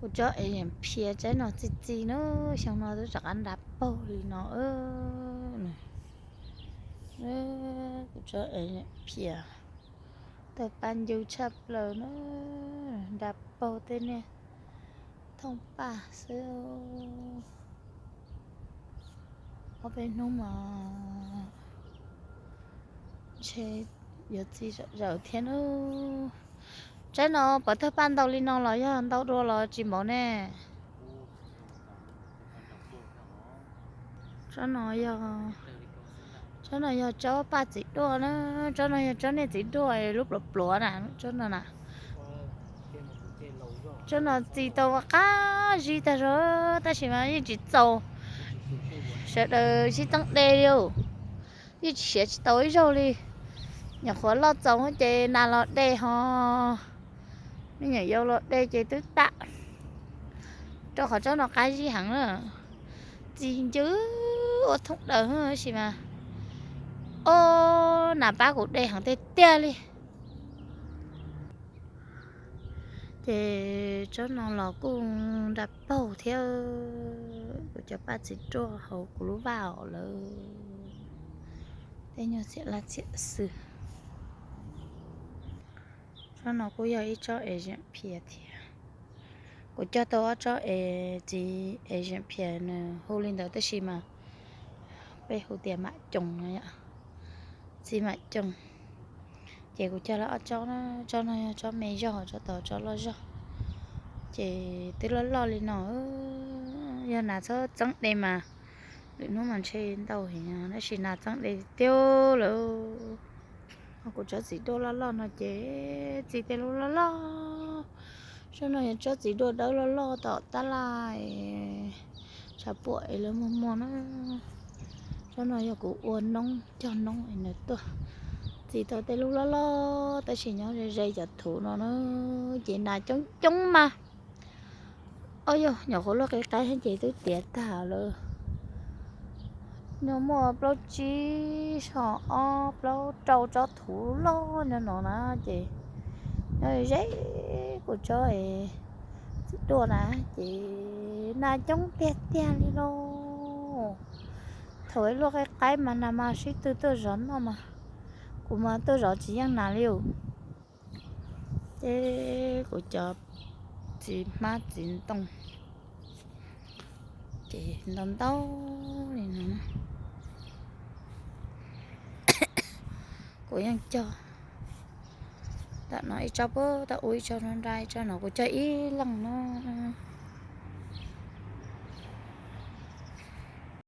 Kuv tsob es yeem phias tsaib no txi txi na, xyoo no twb rov qab nra paug li no. Kuv tsob es yeem phias tawg paj ncw tshaj plaws na, nra paug tej niag thooj paj xwb. Ob peb hnub mas ntshe yuav txi zawm thiab na. Tsaib no puas tawg paj ntau li no los yog ntau dua los tsis npaum ne? Tsob no yog, tsob no yog tsob paj txiv duaj na, tsob no yog tsob niag txiv duaj lub pluav pluav na, tsob no na. Tsob no txi tau qab zib tag zog tab sis mas yeej tsis txaus. Sawv daws sib txeeb de li, yeej tsis siav tsis tau ib zaug li. Nyuam qhuav loj txaus ces nas los de ho, me nyuam yaus los de ces twb tam, rau qhov tsob no qab zib heev na. Txi ncw ua thooj daws tab sis mas, o, nas pab kuv de heev tiag tiag li. Ces tsob no los kuj nra paug thiab, kuv cov paj txiv ruaj hauv kuv lub vaj hauv lawm. Tej nyuag txiam laj txiam xwm. Tsob no kuj yog ib tsob es zeem phias thiab. Kuv cog tau ob tsob es txiv es zeem phias nws hu li ntawd tab sis mas peb hu tias mam coos no, txiv mam coos. Ces kuv cog lawm ob tsob, tsob no yog tsob me zog, tsob tod tsob loj zog. Ces twb loj loj li no, yog nas txhob txeeb de mas lwm hnub mas ntshe ntau heev tab sis nas txeeb de tiag lawm. Kuv tsob txiv duaj loj loj no ces txi tej lub loj loj. Tsob no yog tsob txiv duaj dawb loj loj tom tab laj, tshav puam es lawv muag muag na. Tsob no yog kuv ua noob cog noob es nws tuaj txi tau tej lub loj loj tab sis nyob ze ze cov thuv no na, ces nas coob coob mas. Ob yog nyuam qhuav luaj qe qaib ces twb tiav tag lawm. Nws muaj plaub tsib so ob plaub rau tsob thuv loj nyob no na, ces nyob ze kuv tsob txiv duaj na, ces nas coob tiag tiag li lauj. Thaum luaj qe qaib mas nas mas sib tw tuaj zov noj mas, kuv mas tuaj zov tsis yeej nas li. Ces kuv cov txiv hmab txiv ntoo ces ntau ntau li no. Kuv yeej cog tam no ib tsob puag tom ub, ib tsob nrab, ib tsob no, kuv cog ib leeg no.